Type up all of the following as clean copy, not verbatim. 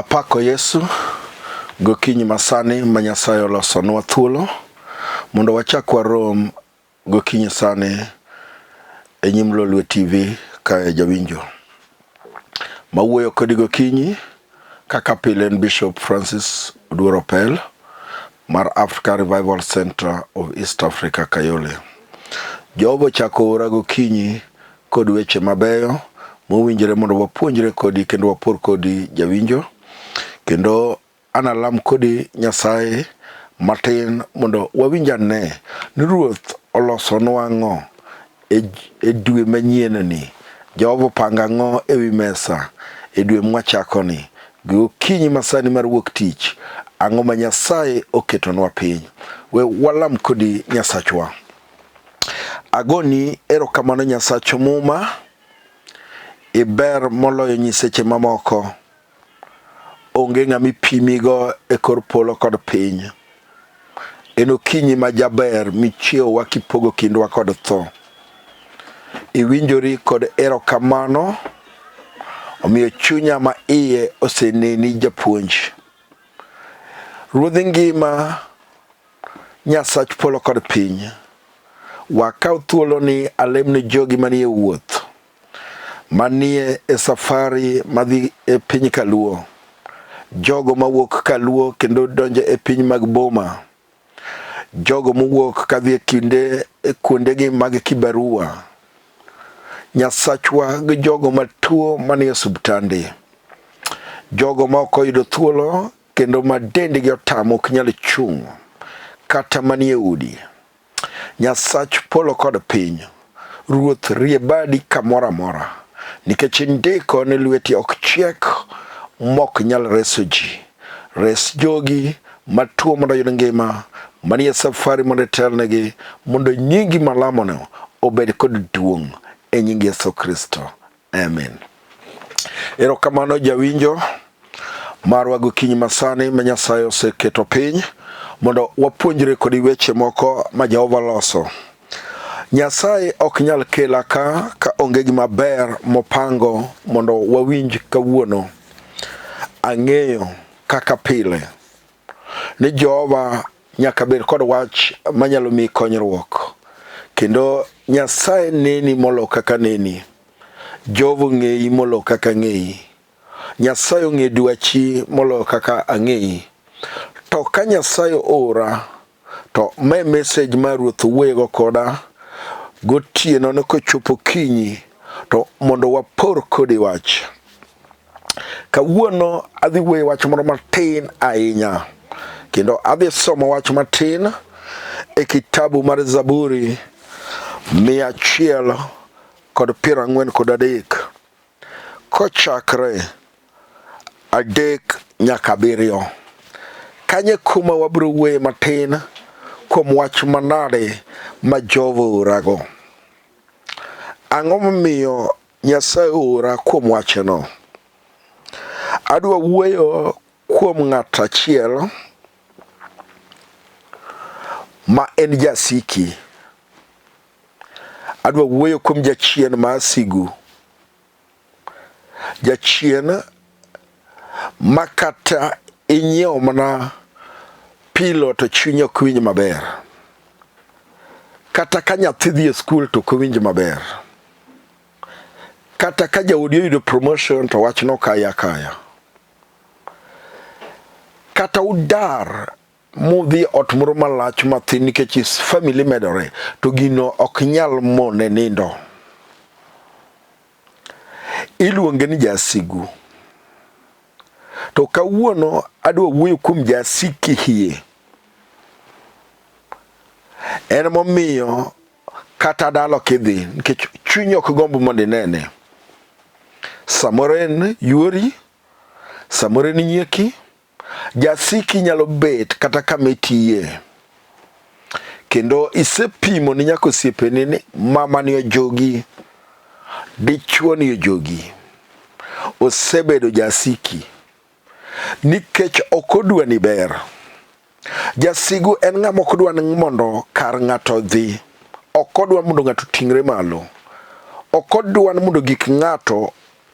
Apako Yesu gokinyi masani ma Nyasaye olosonwa thuolo mondo wachak warom gokinyi sani e nyim Lolwe TV kae jawinjo. Mawuoyo kodi gokinyi kaka pile en Bishop Francis Oduor Opel mar Africa Revival Center of East Africa Kayole. Jehova ochako ora gokinyi kod weche mabeyo mowinjore mondo wapuonjre kodi kendo wapor kodi jawinjo kendo analam kodi Nyasaye matin mondo wawinj ane ni Ruoth olosonwa ang'o e, e dwe manyien ni. Jehova opango ang'o e wi mesa e dwe mwachakoni gi okinyi masani mar wuok tich, ang'o ma Nyasaye oketonwa piny. We walam kodi Nyasachwa. Agoni erokamano Nyasach Muma, iber moloyo nyiseche mamoko. Onge ng'ama ipimigo e kor polo kod piny. En okinyi ma jaber michiewowa kipogo kindwa kod tho. Iwinjori kod erokamano, omiyo chunya ma iye oseneni japuonj. Ruodh ngima, Nyasach polo kod piny, wakaw thuoloni alemne jogi manie wuoth. Manie e safari madhi e piny Kaluo. Jogo mawuok Kaluo kendo donjo e piny mag boma. Jogo mowuok kadhi e kinde e kuondegi mag kibarua. Nyasachwa gi jogo matuo manie osuptande. Jogo ma ok oyudo thuolo kendo ma dendgi otamo ok nyal chung' kata manie udi. Nyasach polo kod piny, Ruoth rie badi kamoro amora, nikech indiko ni lweti ok chiek mok nyal reso ji. Res jogi matuo mondo oyud ngima, manie safari mondo itelnegi, mondo nyingi malamono obed kod duong' e nying Yesu Kristo. Amen. Erokamano jawinjo marwa gokinyi masani ma Nyasaye oseketo piny mondo wapuonjre kodi weche moko ma Jehova loso. Nyasaye ok nyal kela ka ka onge gima ber mopango mondo wawinj kawuono. Ang'eyo kaka pile ni Jehova nyaka bed kod wach manyalo miyi konyruok kendo Nyasaye neni molo kaka neni. Jehova ong'eyi molo kaka ng'eyi. Nyasaye ong'e dwachi moloyo kaka ang'eyi. To ka Nyasaye oora, to ma e message ma Ruoth owuoyogo koda gotieno ne kochopo kinyi to mondo wapor kodi wach. Kawuono adhi wuoyo wach moro matin ahinya kendo adhi somo wach matin e kitabu mar Zaburi 143 kochakre 3 nyaka 7. Kanyo kuma wabiro wuoye matin kuom wach manade ma Jehova oorago. Ang'o momiyo Nyasaye oora kuom wachno? Adwa wuoyo kuom ng'at achiel ma en jasiki. Adwa wuoyo kuom jachien ma sigu. Jachien ma kata inyiewo mana pilo to chunye ok winj maber. Kata ka nyathi dhi e skul to ok owinj maber. Kata ka jaodi oyudo promotion to wachno kaye akaya. Kata udar mudhi ot moro malach mathin nikech family medore to gino ok nyal mone nindo. Iluonge ni jasigu. To kawuono adwa wuoyo kuom jasiki hie. En momiyo kata dala ok idhi nikech chunyi ok gomb mondo inene. Samoro en yuori, samoro en nyieki, Jasiki nyalo bet kata kama itiye kendo isepimo ni nyaka osiepeni ni mama ni ojogi, dichuo ni ojogi, osebedo jasiki nikech ok odwa ni ber. Jasigu en ng'ama ok odwa ni mondo kar ng'ato odhi, ok odwa mondo ng'ato oting're malo, ok odwa ni mondo gik ng'ato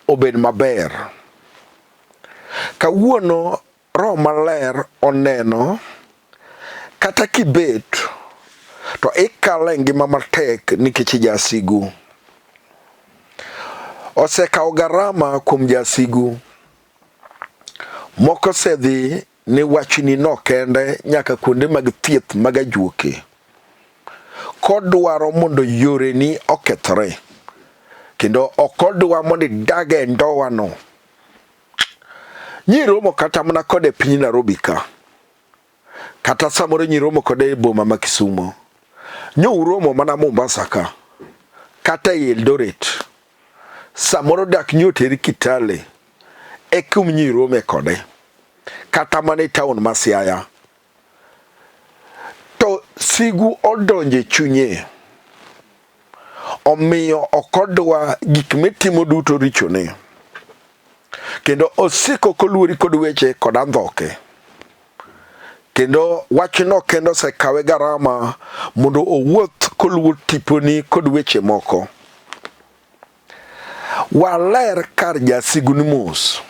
obed maber. Kawuono Roho Maler oneno kata kibet to ikalo e ngima matek nikech jasigu. Osekawo garama kuom jasigu. Moko osedhi ni wachni no kende nyaka kuonde mag thieth mag ajuoke. Kodwaro mondo yoreni okethre kendo ok odwa mondo idag e ndowano. Nyiromo kata mana kode e piny Nairobi ka. Kata samoro nyiromo kode e boma ma Kisumo. Nyo uromo mana Mombasa ka. Kata e Eldoret. Samoro dak nyo teri Kitale. E kum nyirome kode. Kata mana e taon ma Siaya. To sigu odonjo e chunye. Omiyo ok odwa gik mitimo duto richone. Kendo osiko koluori kod weche kod andhoke. Kendo wachno kendo osekawe garama mondo owuoth koluwo tiponi kod weche moko. Waler kar jasigu ni mos.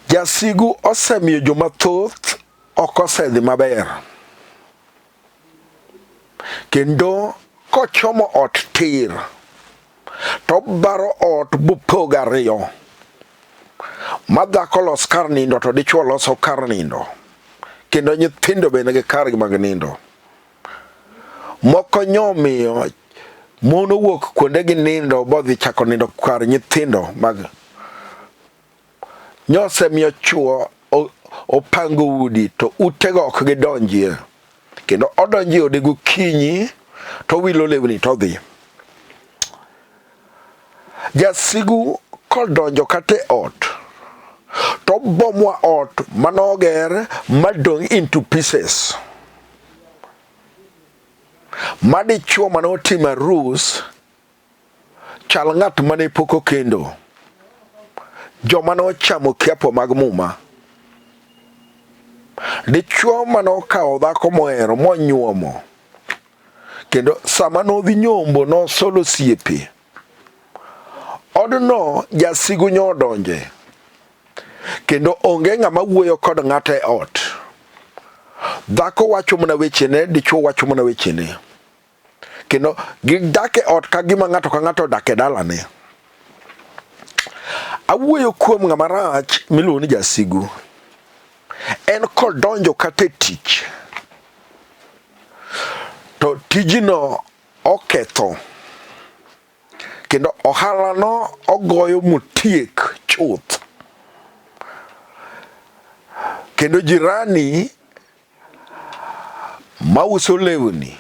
Jasigu osemiyo joma thoth ok osedhi maber. Kendo kochomo ot tir, to obaro ot bopog ariyo. Ma dhako los kar nindo to dichwo loso kar nindo. Kendo nyithindo be nigi kargi mag nindo. Moko nyomiyo mon owuok kuonde gi nindo bodhi chako nindo kar nyithindo mag nyosemiyo chuo opango udi to utego ok gidonjie kendo odonjo e ode gokinyi to owilo lewni to odhi. Jasigu kodonjo kata e ot to obomwa ot manoger madong' into pieces. Ma dichuo mane otimo arus chal ng'at mane pok okendo. Joma nochamo kiapo mag muma. Dichuo mane okawo dhako mohero monyuomo kendo sama nodhi nyombo nosolo osiepe. Odno jasigu nyodonje kendo onge ng'ama wuoyo kod ng'ato e ot. Dhako wacho mana wechene, dichuo wacho mana wechene. Kendo gidak e ot ka gima ng'ato ka ng'ato odak e dalane. Awuoyo kuom ng'ama rach miluongo ni jasigu. En kodonjo kata e tich to tijno oketho kendo ohalano ogoyo motiek chuth. Kendo jirani mauso lewni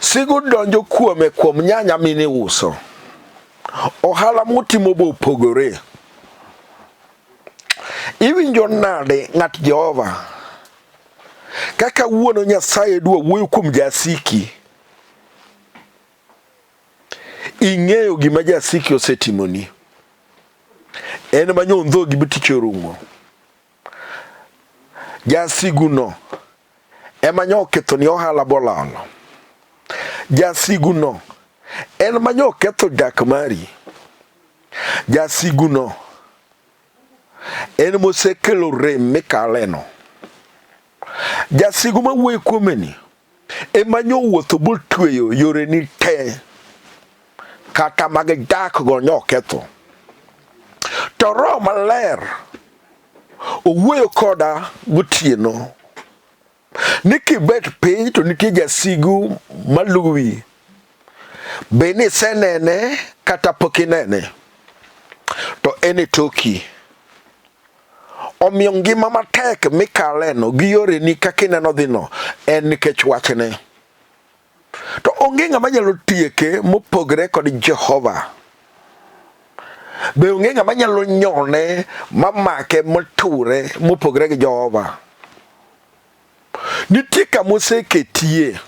sigu donjo kuome kuom nyanya mine uso. Ohala motimo be opogore. Iwinjo nade ng'at Jehova? Kaka wuono Nyasaye dwa wuoyo kuom jasiki. Ing'eyo gima jasiki osetimoni. En ma nyondhogi bi tich orumo. Jasiguno ema nyo okethoni ohala bolalo. Jasiguno en ma nyo oketho dak mari. Jasiguno en mosekelo rem mikaleno. Jasigu mawuoyo kuomeni ema nyowuotho botweyo yoreni te kata mag dak go nyoketho. To Roho Maler owuoyo koda gotieno ni kibet piny to nitie jasigu maluwi, be ni isenene kata pok inene, to en e toki. Omiyo ngima matek mikaleno gi yoreni kaka ineno dhino en nikech wachne. To onge ng'ama nyalo tieke mopogre kod Jehova. Be onge ng'ama nyalo nyone mamake mature mopogre gi Jehova. Nitie kama oseketie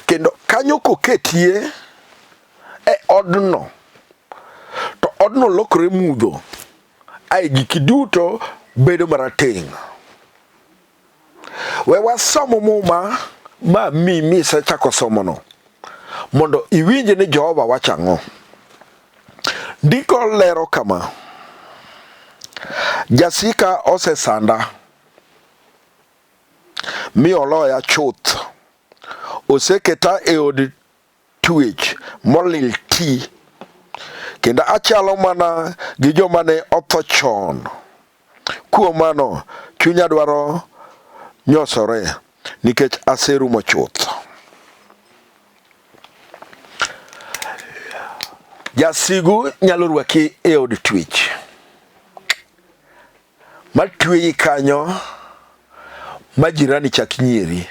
kendo kanyo koketie e odno to odno lokore mudho ae giki duto bedo marateng'. We wasom muma ma mi misechako somono mondo iwinj ni Jehova wacho ang'o. Ndiko lero kama. Jasika osesanda mi oloya chuth. Oseketa e od twech molil ti, kendo achalo mana gi joma ne otho chon. Kuom mano, chunya dwaro nyosore nikech aserumo chuth. Jasigu nyalo rwaki e od twech ma tweyi kanyo ma jirani chak nyieri,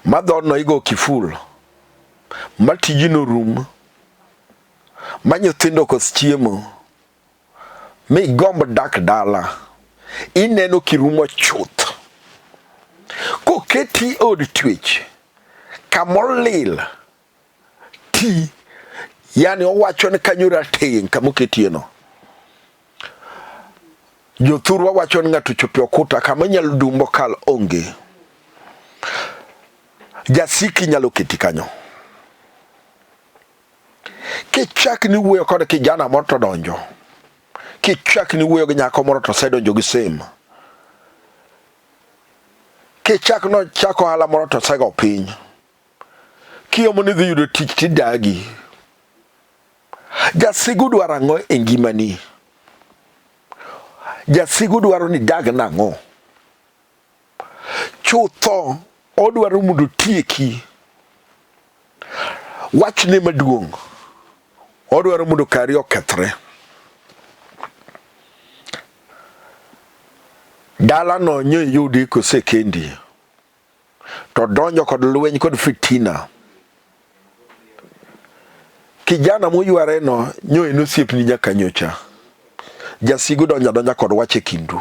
ma dhoodno igo kiful, ma tijino rum, ma nyithindo kos chiemo, mi igomb dak dala, ineno kirumo chuth. Koketi e od twech kamolil ti, yani owacho ni kanyo rateng' kama oketieno. Jothurwa wacho ni ng'ato ochopo e okuta kama inyalo dumbo kal onge. Jasiki nyalo keti kanyo. Kichak ni wuoyo kod kijana moro to donjo. Kichak ni wuoyo gi nyako moro to osedonjo gi same. Kichak no chako ohala moro to osego piny. Kiomo ni dhi yudo tich tidagi. Jasigu dwaro ang'o e ngimani? Jasigu dwaro ni dag nang'o? Chutho odwaro mondo otieki. Wachne maduong' odwaro mondo kari okethre. Dalano nyo iyudi kosekendi to donjo kod lweny kod fitina. Kijana moywareno nyo en osiepni nyaka nyocha. Jasigu donjo adonja kod wach e kindu.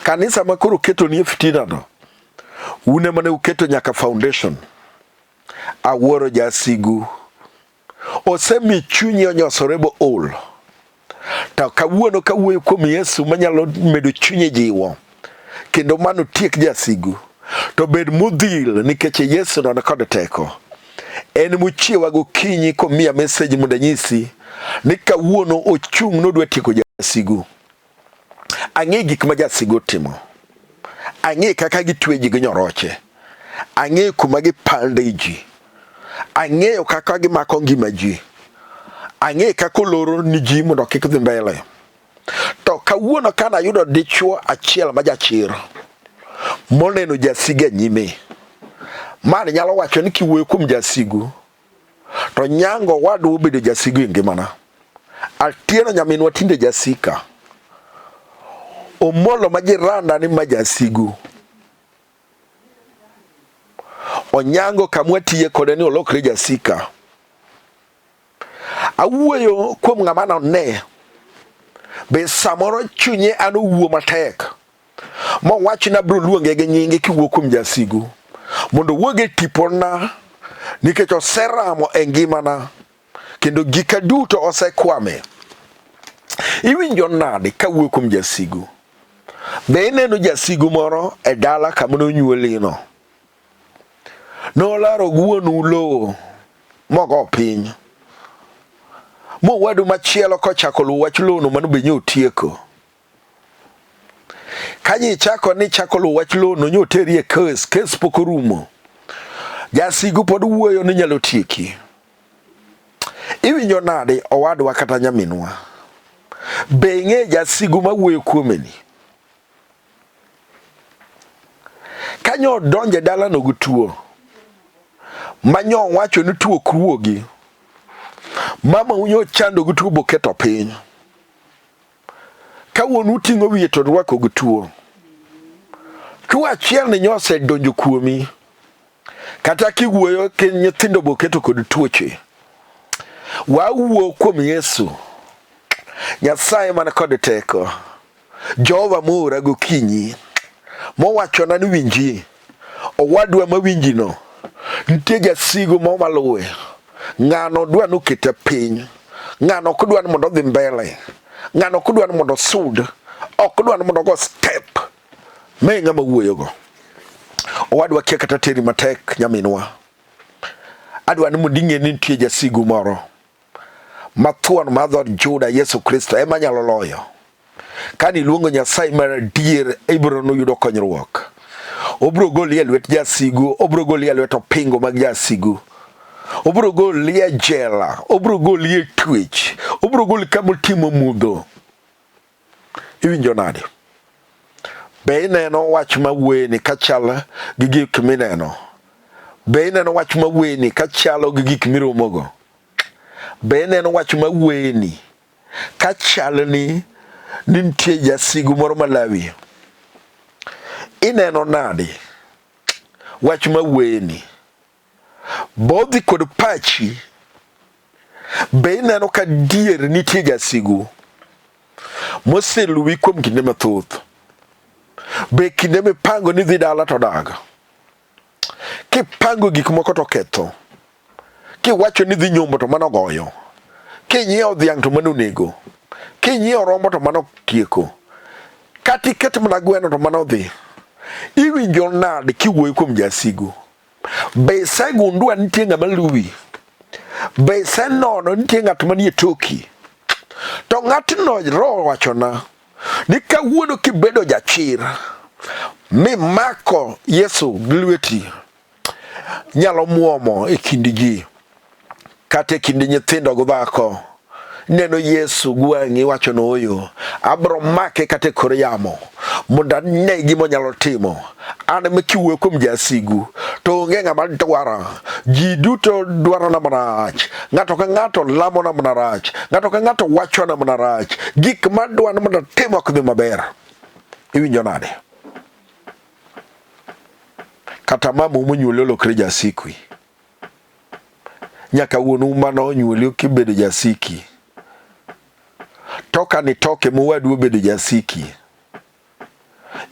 Kanisa ma koro ketoni e fitina no, un ema ne uketo nyaka foundation. Awuoro jasigu. Osemi chunyi onyosore bo ol. To kawuono kawuoyo kuom Yesu manyalo medo chunyi jiwo kendo mano tiek jasigu. To bed modhil nikech Yesu no kod teko. En mochiewa gokinyi komiya message mondo anyisi ni kawuono ochung' nodwa tieko jasigu. Ang'e gik ma jasigu timo. Ang'e kaka gitwe ji gi nyoroche. Ang'e kuma gipande ji. Ang'eyo kaka gimako ngima ji. Ang'e kaka oloro ni ji mondo kik dhi mbele. To kawuono kane ayudo dichwo achiel ma jachir moneno jasigu e nyime, mane nyalo wacho ni kiwuoyo kuom jasigu to nyango wadwa obedo jasigu e ngimana. Atieno nyaminwa tinde jasika. Omolo ma jiranda ni ma jasigu. Onyango kamwa tiye kode ni olokre jasika. Awuoyo kuom ng'ama none. Be samoro chunye an owuo matek. Mowach na bro luonge gi nyinge kiwuo kuom jasigu. Mondo owuog e tipona nikech oseramo e ngimana kendo gika duto osekwame. Iwinjo nade kawuoyo kuom jasigu? Be ineno jasigu moro e dala kama nonyuolino? Nolaro wuonu lowo mogo piny. Mowadu machielo kochako luwo wach lowono mano be nyotieko. Ka ichako ni chako luwo wach lowono nyoteri e kes, kes pok orumo. Jasigu pod wuoyo ni nyalo tieki. Iwinjo nade owadwa kata nyaminwa? Be ing'e jasigu mawuoyo kuomeni? Kanyo odonjo e dalano gi tuo, ma nyo owacho ni tuo ok wuogi, mama nyo ochando gi tuo boketo piny. Ka wuonu oting'o wiye to rwako gi tuo. Tuo achiel ni nyo osedonjo kuomi. Kata kiwuoyo ki nyithindo boketo kod tuoche. Wawuo kuom Yesu. Nyasaye man kod teko. Jehova moora gokinyi mowachona ni winji owadwa mawinjino nitie jasigu moro maluwe ng'ano dwa nokete piny ng'ano ok dwa ni mondo odhi mbele ng'ano ok dwa ni mondo osud ok dwa ni mondo ogo step ma e ng'ama wuoyogo owadwa kia kata teri matek nyaminwa adwa ni mondo ing'e ni nitie jasigu moro. Ma thuon mar dhood Juda Yesu Kristo ema nyalo loyo. Kane iluongo Nyasaye mar adier, ibiro noyudo konyruok. Obiro goli e lwet jasigu, obiro goli e lwet opingo mag jasigu. Obiro goli e jela, obiro goli e twech, obiro goli kama otimo mudho. Iwinjo nade? Be ineno wach ma wuoyeni kachal gi gik mineno? Be ineno wach ma wuoyeni kachalo gi gik miromogo? Be ineno wach ma wuoyeni ka chalni ni nitie jasigu moro malawi? Ineno nade wach ma wuoyeni? Bodhi kod pachi, be ineno ka dier nitie jasigu moseluwi kuom kinde mathoth? Be kinde mipango ni dhi dala to dag? Kipango gik moko to ketho. Kiwacho ni dhi nyombo to mano goyo. Kinyiewo dhiang' to mano onego. Kinyiewo rombo to mano tieko. Kata iket mana gweno to mano dhi. Iwinjo nade kiwuoyo kuom jasigu? Be isegundua nitie ng'ama luwi? Be isenono nitie ng'at manie toki? To ng'atno Roho wachona ni kawuono kibedo jachir mimako Yesu gi lweti nyalo muomo e kind ji kata e kind nyithindo gi dhako neno Yesu gi wang'i iwacho ni ooyo abro make kata e kor yamo mondo ane gima onyalo timo an ema kiwuoyo kuom jasigu to onge ng'ama dwara ji duto dwarona marach ng'ato ka ng'ato lamona mana rach ng'ato ka ng'ato wachona mana rach gik madwa ni mondo atim ok dhi maber iwinjo nade kata mamau monyuoli olokre jasikwi nyaka wuonu mane onyuoli kibedo jasiki toka ni toke mowadu obedo jasiki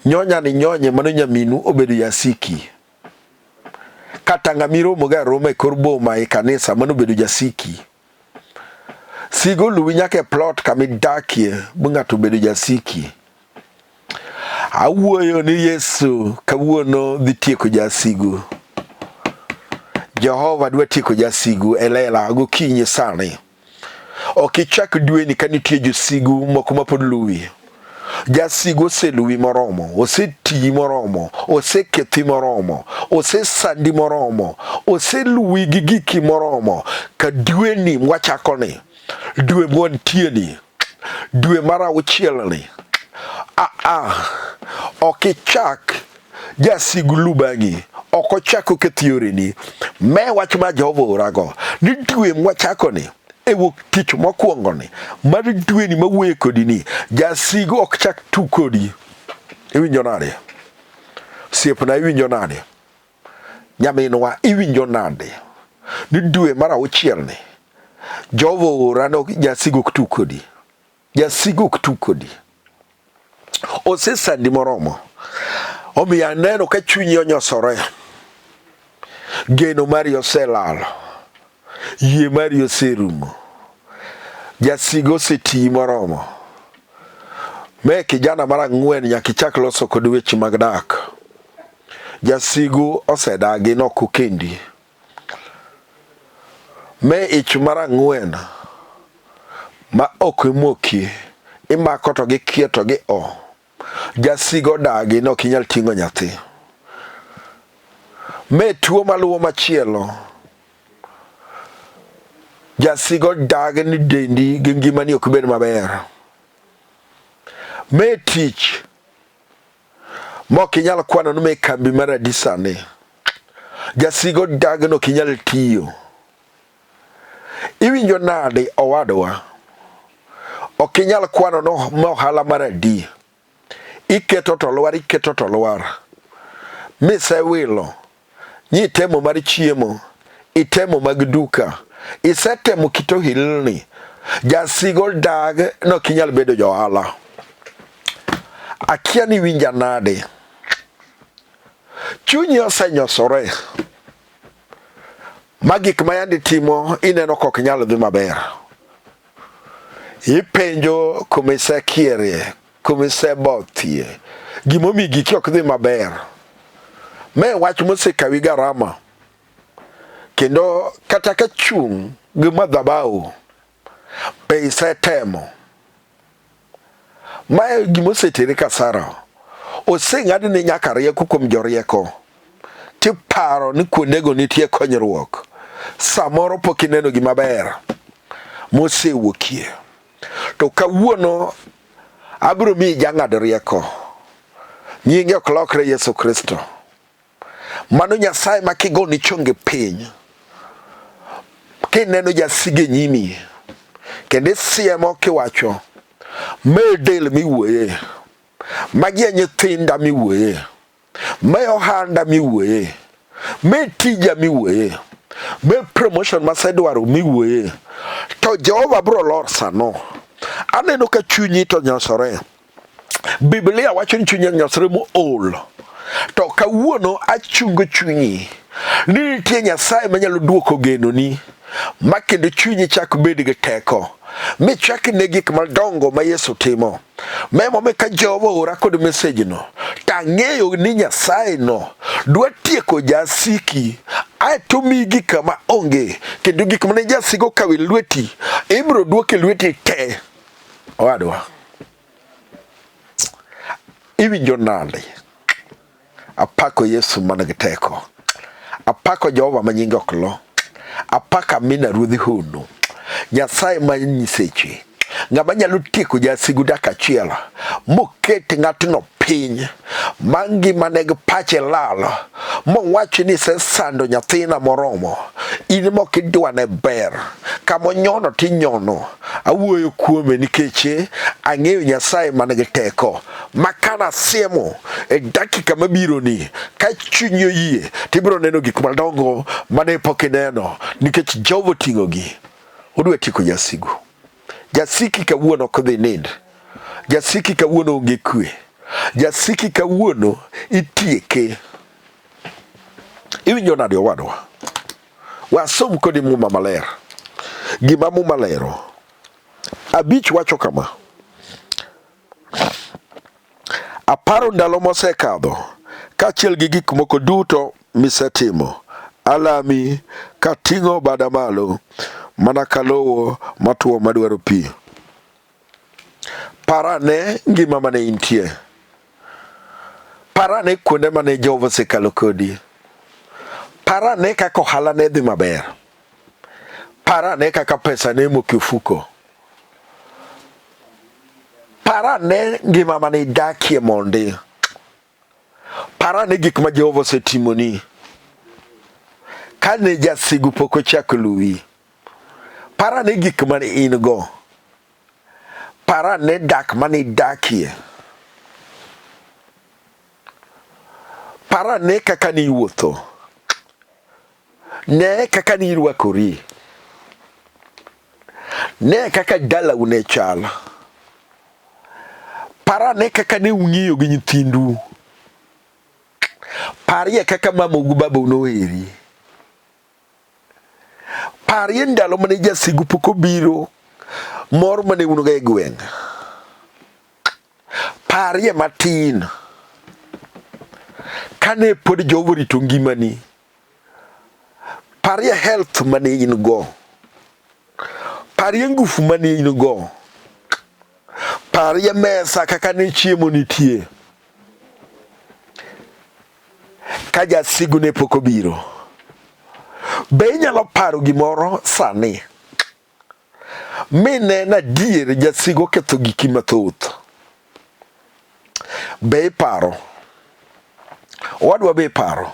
nyonya ni nyonye mano nyaminu obedo jasiki kata ng'ama iromogo aroma e kor boma e kanisa mano obedo jasiki sigo luwi nyaka e plot kama idakie bu ng'ato obedo jasiki Awuoyo ni Yesu kawuono dhi tieko jasigu. Jehova dwa tieko jasigu e lela gokinyi sani. Ok ichak dweni ka nitie josigu moko ma pod luwi. Jasigu oseluwi moromo, osetiyi moromo, osekethi moromo, osesandi moromo, oseluwi gi giki moromo. Ka dweni mwachakoni, dwe mwantieni, dwe mar auchiel ni aa ok ichak jasigu lu bang'i ok ochak oketh yoreni me wach ma Jehova orago ni dwe mwachako ni e wuok tich mokwongo ni mar dweni mawuoye kodi ni jasigu ok chak tu kodi iwinjo nade osiepna iwinjo nade Nyaminwa, iwinjo nade ni dwe mar auchiel ni Jehova oora ni jasigu ok tug kodi. Jasigu ok tug kodi. Osesandi moromo. Omiyo aneno ka chunyi onyosore. Geno mari oselal. Yie mari oserumo. Jasigu osetiyi moromo. Me kijana mar ang'wen nyaka ichak loso kod weche mag dak. Jasigu osedagi nok okendi. Me ich mar ang'wen ma ok imoki, imako to gikie to gi o. Jasigu odagi ni ok inyal ting'o nyathi. Me tuo maluwo machielo, jasigu odagi ni dendi gi ngimani ok bed maber. Me tich mok inyal kwano ni me kambi mar adi sani. Jasigu odagi ni ok inyal tiyo. Iwinjo nade owadwa? Ok inyal kwano no ma ohala mar adi. Iketo to lwar, iketo to lwar. Misewilo, nitemo mar chiemo, itemo mag duka, isetemo kit ohilni. Jasigo dag nok inyal bedo johala. Akia ni iwinja nade. Chunyi osenyosore. Ma gik ma yande timo ineno kok nyal dhi maber. Ipenjo kuma isekierie, kuma isebothie, gimomiyo giki ok dhi maber. Ma e wach mosekawi garama. Kendo kata ka chung' gi madhabahu. Be isetemo? Mae gima osetere kasara. Oseng'adne nyaka rieko kuom jorieko. Tiparo ni kuondego nitie konyruok. Samoro pok ineno gima ber mosewuokie. To kawuono abiro miyi jang'ad rieko. Nyinge ok lokre Yesu Kristo. Mano Nyasaye ma kigoni chonge piny, kineno jasige nyimi, kendo isiemo kiwacho, me del miwuoye, magi e nyithinda miwuoye, me ohanda miwuoye, me tija miwuoye, me promotion masedwaro miwuoye, to Jehova biro lor sano. Aneno ka chunyi to nyosore. Biblia wacho ni chunyi onyosore mool. To kawuono achungo chunyi ni nitie Nyasaye manyalo duoko genoni ma kendo chunyi chak bed gi teko michak ne gik madongo ma Yesu timo. Memo ka Jehova ora kod mesejno to ang'eyo ni Nyasaye no dwa tieko jasiki aeto miyi gik ma onge kendo gik mane jasigo okawo e lweti ibiro duok e lweti te. Owadwa, iwinjo nade? Apako Yesu man gi teko. Apako Jehova ma nyinge ok lo. Apako Amina Ruodh Hono. Nyasaye ma nyiseche. Ng'ama nyalo tieko jasigu dak achiel moket ng'atno piny ma ngimane gi pache lal mowach ni isesando nyathina moromo in mok idwane ber kama onyono tinyono awuoyo kuome nikech ang'eyo Nyasaye man gi teko ma kana siemo e dakika mabiro ni ka chunyi oyie tibiro neno gik madongo mane pok ineno nikech Jehova oting'ogi odwa tieko jasigu jasiki kawuono ok dhi nind jasiki kawuono onge kwe jasiki kawuono itieke iwinjo nade owadwa Wasom kodi Muma Maler. Gima Muma lero. Abich wacho kama. Aparo ndalo mosekadho, kaachiel gi gik moko duto misetimo. Alami kating'o bada malo, mana ka lowo motwo madwaro pi. Par ane ngima mane intie. Par ane kuonde mane Jehova osekalo kodi. Par ane kaka ohala ne dhi maber. Par ane kaka pesa ne moko e ofuko. Par ane ngima mane idakie mondi. Par ane gik ma Jehova osetimoni. Kane jasigu pok ochako luwi. Par ane gik mane in go. Par ane dak mane idakie. Par ane kaka ne iwuotho. Ne kaka ne irwakori. Ne kaka dalau ne chal. Par ane kaka ne ung'iyo gi nyithindu. Parie kaka mamau gi babau noheri. Parie ndalo mane jasigu pok obiro, mor mane un go e gweng'. Parie matin kane pod Jehova orito ngimani. Parie health mane in go. Parie ngufu mane in go. Parie mesa kaka ne chiemo nitie. Ka jasigu ne pok obiro. Be inyalo paro gimoro sani? Mi ne adier jasigu oketho giki mathoth. Be iparo? Owadwa be iparo?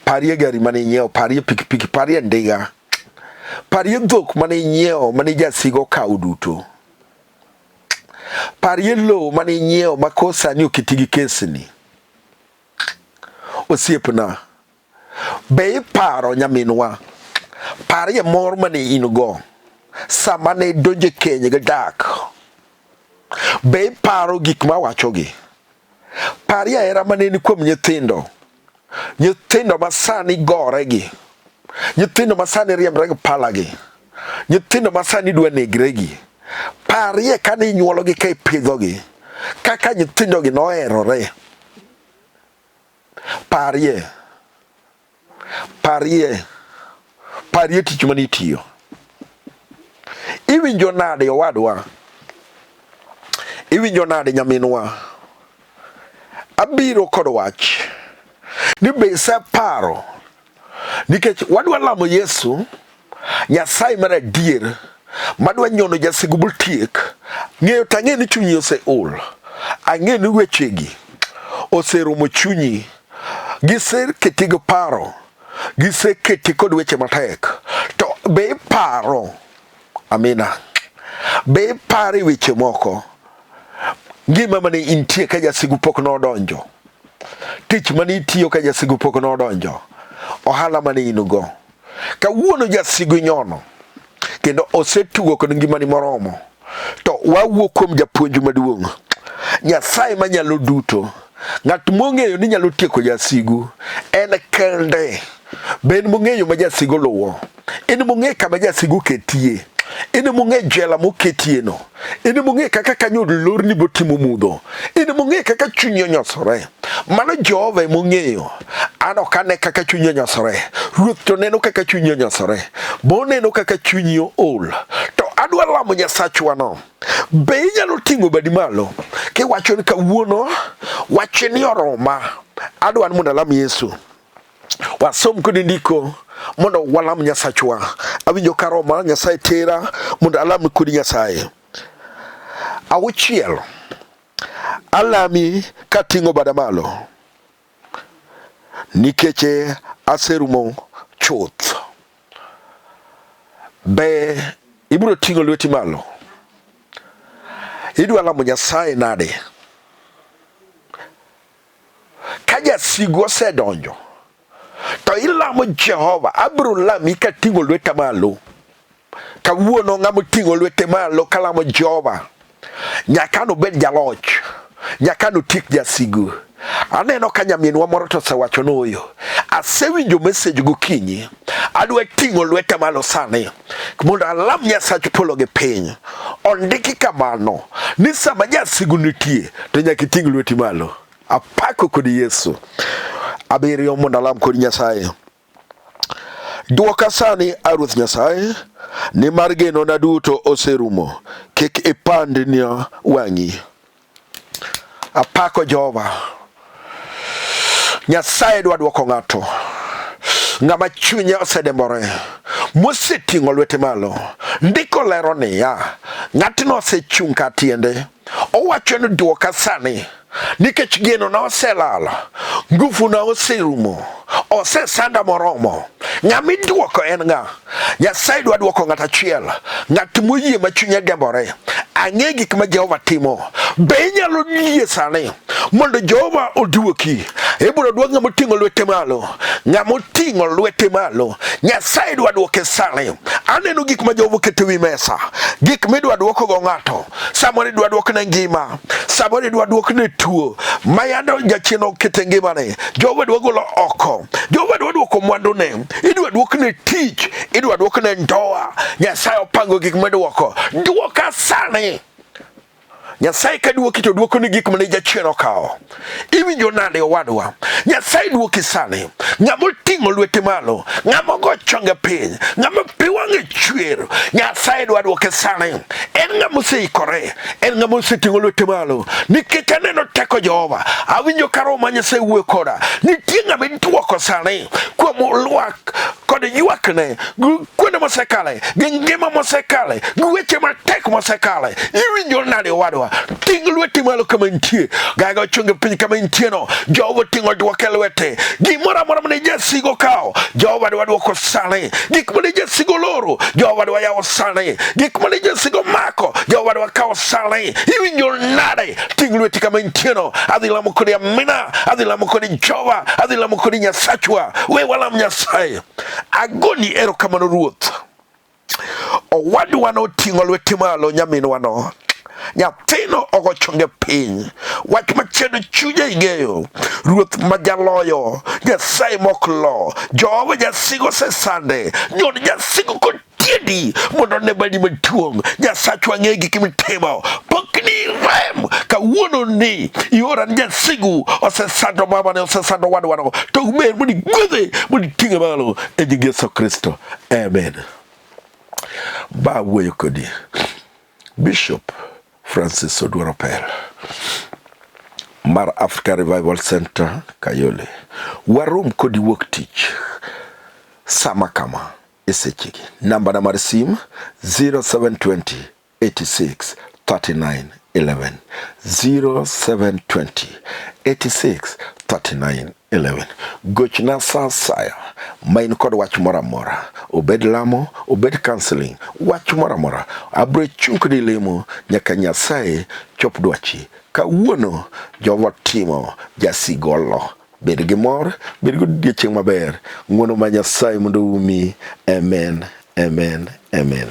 Parie gari mane inyiewo, parie pikipiki, parie ndiga. Parie dhok mane inyiewo mane jasigu okawo duto. Parie lowo mane inyiewo ma koro sani oketi gi kesni. Osiepna, be iparo nyaminwa? Parie mor mane in go sama ne idonjo e keny gi dak. Be iparo gik ma awachogi? Parie hera mane ni kuom nyithindo. Nyithindo ma sani gore gi. Nyithindo ma sani riembre gi pala gi. Nyithindo ma sani dwa negre gi. Parie kane inyuologi ka ipidhogi. Kaka nyithindogi noherore. Parie. Parie. Parie tich mane itiyo. Iwinjo nade owadwa? Iwinjo nade nyaminwa? Abiro kod wach ni be iseparo nikech wadwa lamo Yesu Nyasaye mar adier madwa nyono jasigu botiek ng'eyo to ang'e ni chunyi oseol ang'e ni wechegi oseromo chunyi giseketi gi paro giseketi kod weche matek to be iparo amina be iparo e weche moko ngima mane intie ka jasigu pok nodonjo tich mane itiyo ka jasigu pok nodonjo ohala mane in go Kawuono jasigu inyono kendo osetugo kod ngimani moromo. To wawuo kuom japuonj maduong', Nyasaye manyalo duto, ng'at mong'eyo ni nyalo tieko jasigu en kende. Be en mong'eyo ma jasigu luwo? En mong'eyo kama jasigu ketie? En mong'eyo jela moketieno? En mong'eyo kaka kanyo olorni botimo mudho? En mong'eyo kaka chunyi onyosore? Mano Jehova ema ong'eyo. An ok ane kaka chunyi onyosore. Ruoth to neno kaka chunyi onyosore. Bo neno kaka chunyi ool. To adwa lamo Nyasachwano. Be inyalo ting'o badi malo kiwacho ni kawuono wachni oroma. Adwa ni mondo alam Yesu. Wasom kodi ndiko mondo walam Nyasachwa. Awinjo ka roma Nyasaye tera mondo alam kodi Nyasaye. Auchiel. Alami kating'o bada malo, nikech aserumo chuth. Be ibiro ting'o lweti malo? Idwa lamo Nyasaye nade? Ka jasigu osedonjo to ilamo Jehova, abiro lami kating'o lweta malo. Kawuono ng'ama oting'o lwete malo kalamo Jehova nyaka nobed jaloch, nyaka notiek jasigu. Aneno ka nyaminwa moro to osewacho ni ooyo, asewinjo message gokinyi, adwa ting'o lweta malo sani mondo alam Nyasach polo gi piny. Ondiki kamano ni sama jasigu nitie to nyaka iting' lweti malo. Apako kod Yesu. Abiriyo mondo alam kod Nyasaye. Dwoka sani, a Ruoth Nyasaye, nimar genona duto oserumo. Kik ipandna wang'i. Apako Jehova. Nyasaye dwa dwoko ng'ato, ng'ama chunye osedembore, moseting'o lwete malo. Ndiko lero niya, ng'atno osechung' ka tiende. Owacho ni dwoka sani nikech geno na oselal, nguvu na oserumo, osesanda moromo. Ng'ama idwoko en ng'a? Nyasaye dwa dwoko ng'at achiel, ng'at moyie ma chunye gembore. Ang'e gik ma Jehova timo. Be inyalo yie sani mondo Jehova odwoki? Ibiro dwok ng'ama oting'o lwete malo, ng'ama oting'o lwete malo. Nyasaye dwa dwoke sani. Aneno gik ma Jehova oketo e wi mesa, gik midwa dwokogo ng'ato. Samoro idwa dwokne ngima, samoro idwa dwokne tuo ma yande jachien okete ngimane. Jehova dwa golo oko, Jehova dwa dwoko mwandune, idwa dwokne tich, idwa dwokne ndoa. Nyasaye opango gik midwoko. Dwoka sani. Nyasaye ka dwoki to dwoko ni gik mane jachien okawo. Iwinjo nade owadwa? Nyasaye dwoki sani. Ng'ama oting'o lwete malo, ng'ama ogo chonge piny, ng'ama pi wang'e chwer, Nyasaye dwa dwoke sani. En ng'ama oseikore, en ng'ama oseting'o lwete malo. Nikech aneno teko Jehova, awinjo ka Roho mar Nyasaye wuoyo koda. Nitie ng'ama idwoko sani kuom lwak kod ywakne, kuonde mosekale, gi ngima mosekale, gi weche matek mosekale. Iwinjo nade owadwa? Ting' lweti malo kama intie, gaga ochunge piny kama intie no. Jehova oting'o dwoke lwete. Gimoro amora mane jasigo kawo, Jehova dwa dwoko sani. Gik mane jasigo loro, Jehova dwa yawo sani. Gik mane jasigo mako, Jehova dwa kawo sani. Iwinjo nade? Ting' lweti kama intie no. Adhi lamo kodi amina, adhi lamo kodi Jehova, adhi lamo kodi Nyasachwa. We walam Nyasaye. Agoni erokamano Ruoth. Owadwa noting'o lwete malo nyaminwano. Nyathino ogo chonge piny. Wach machendo chunye ing'eyo. Ruoth ma jaloyo, Nyasaye mok lo. Jehova jasigo osesande. Nyon jasigo kod tiendi mondo one badi maduong'. Nyasachwa ng'e gik mitimo. Pok ni rem kawuono ni iora ni jasigu osesando mamane osesando wadwano. To ber mondo igwedhe mondo iting'e malo e nying Yesu Kristo. Amen. Ba wuoyo kodi. Bishop Francis Oduor Opel mar Africa Revival Center Kayole. Warom kodi wuok tich sama kama e sechegi. Nambana mar sim 0720 86 39 11 0720 86 39 11. Gochna sa asaya ma in kod wach moro amora, obed lamo, obed counseling, wach moro amora, abiro chung' kodi lemo nyaka Nyasaye chop dwachi. Kawuono Jehova timo jasigolo. Bed gi mor, bed gi odiechieng' maber. Ng'wono ma Nyasaye mondo oumi. Amen, amen, amen.